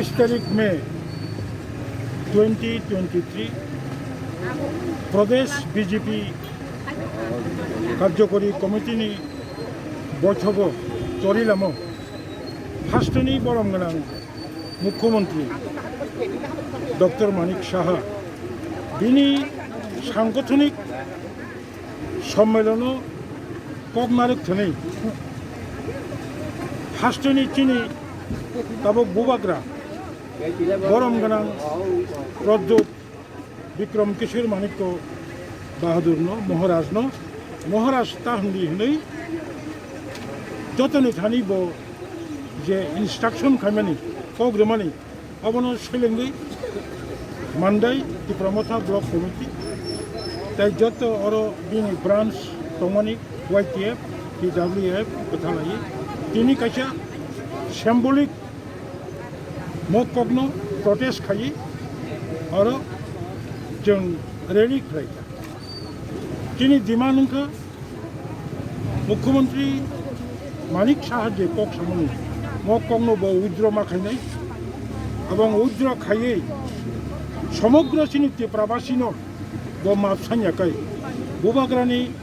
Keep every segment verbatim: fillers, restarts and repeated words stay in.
Tris tarik May twenty twenty-three, Pradesh B J P Karjokori Committee ni boithogo Chorilamo hasteni borom gwnang Mukhyamantri Doctor Manik Saha bini sangothonik sommelono kok narwk thani hasteni chini tabuk bubagra borom gwnang Pradyot Bikram Kishore Manikya Bahadurno, Maharajno, Maharaj ta hwnwi hwnwi jotoni thani bo je instruction khaimani, kok rwmani, abono selengwi mandai Tipra Motha Block Committee tei joto oro bini branch tongmani Y T F, T W F kwthalai tini kaisa symbolic mo kokno protest khai oro chwng rally khlaikha. Chini demand wngkha Mukhyamantri Manik Saha je kok samani mo kokno bo withdraw ma khainai, ebong withdraw khaiwi somogro chini Tiprabasino bo map sanya kai bubagrani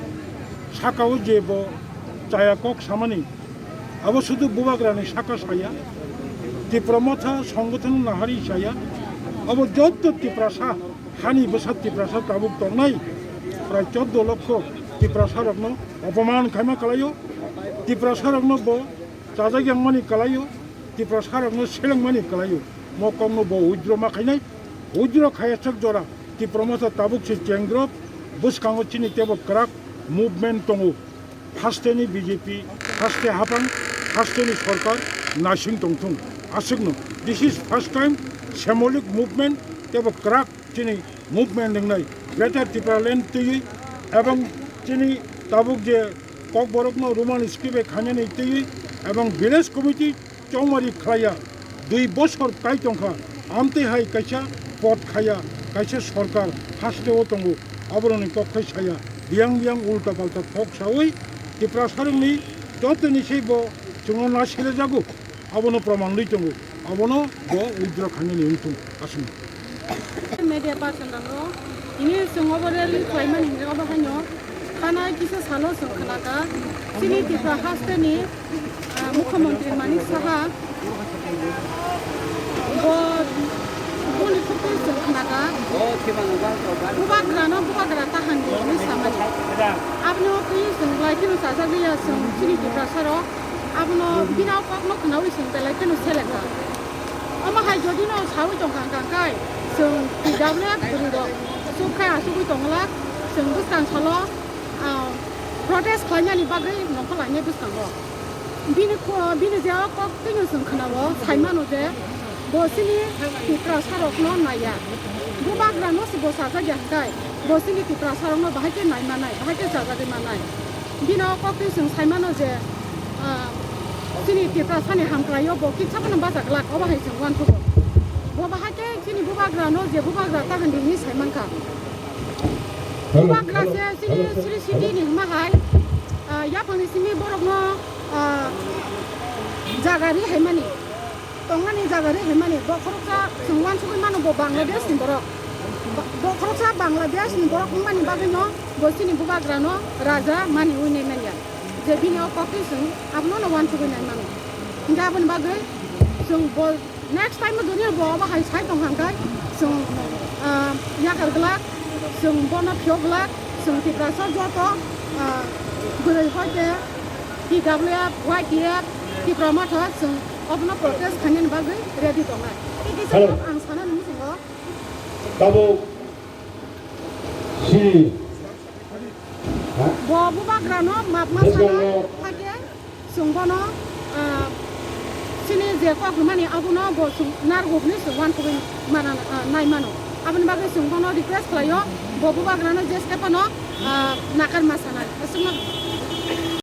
sakao je bo chaya kok samani. Abo sudu bubagrani saka saya, Tipra Motha songothon nahari saya, abo jotto Tiprasa, hani bwsa Tiprasa tabuk tongnai, prai choddo lokho Tiprasa rokno opoman khaima kalaio, Tiprasa rokno bo chajak yangmani kalaio, Tiprasa rokno selengmani kalaio, mo kokno bo withdraw ma khainai, withdraw khaya chak jora, Tipra Motha tabuk se chengrok, bwskango chini tebo kwrak movement tongo. Hasteni B J P, haste hapang, hasteni sorkar naising tongthung. Aswkno, this is first time symbolic movement, tebo kwrak chini movement wngnai. Greater Tipraland twiwi ebong chini tabuk je kokborokno Roman script bai khainani twiwi ebong village committee chongmari khlaiya, dui bosor kai tongkha, amtwi hai kaisa pot khaiya, kaisa sorkar hasteo tongo, aboroni kok khai saya, biyang biyang ulta palta kok sawi, Tiprasarokni jotoni sei bo chwngno na silejago, abono proman lwi tongo, abono bo withdraw khainani wngthung aswk. Media person rok, tini chwng obo rally khlaimani hinwi obo haino, khana kisa salo chwng khnakha, chini Tipra hasteni, ah, Mukhyamantri Manik Saha, bo, boni khukui chwng khnakha, bubagrano bubagra ta handi hinwi samani. Aboni o twi chwng belai kheno chajak liya chwng chini Tiprasarok, abono bini o kokno khnaui chwng belai kheno selekha. Omo hai jodi no sawi tongkha hwnkha khe chwng T W F bwrwi rok chukha achugwi tongla chwng bwskang salo, ah, protest khlainani bagwi nongkhor lainai bwskango. Bini kho-, bini je o kok twino chwng khnao saimano je bo chini Tiprasa rokno naiya. Bubagra no se bo sajak ya hwnkhe bo chini Tiprasa rokno bahai khe nai manai, bahai khe chajagwi manai. Bini o koktwi chwng sai mano je, ah, chini Tiprasani hamkraio bo kitsa phano bacha glak, obo hai chwng uansukgo. Bo bahai khe chini bubagrano je bubagra ta handi hinwi sai mankha. Bubagra se chini Sri Siti ni hwnma hai, ah, yaphangni simi borokno, ah, jaga ri hai mani. Tongnani jaga ri hai mani, bo khoroksa chwng uansugwi mano bo Bangladesh ni borok. Ba-, bo khoroksa Bangladesh ni borok wngmani bagwi no bo chini bubagra no raja mani ui nai manya. Je bini o koktwi chwng abono no uansugwi nai mano. Hinkhe aboni bagwi chwng bo next time o jodi bo obo hai sai tong kha hwnkhe chwng, ah, yakar glak, chwng bono phiyok glak, chwng Tiprasa joto, ah, bwrwi hoi khe T W F, Y T F, Tipra Motha chwng obono protest khainani bagwi ready tongnai. Tei kisa Hello. Ang sanani muchungo. Tabuk si. Ha? Bo bubagrano map ma sana Bwskango. Hakhe chwng bono, ah, chini je kok rwmani abono bo chwng narwkni chwng uansugwi mana, ah, nai mano. Aboni bagwi chwng bono request khlaio, bo bubagrano je step ano, ah, nakar ma sanai. Aswkno.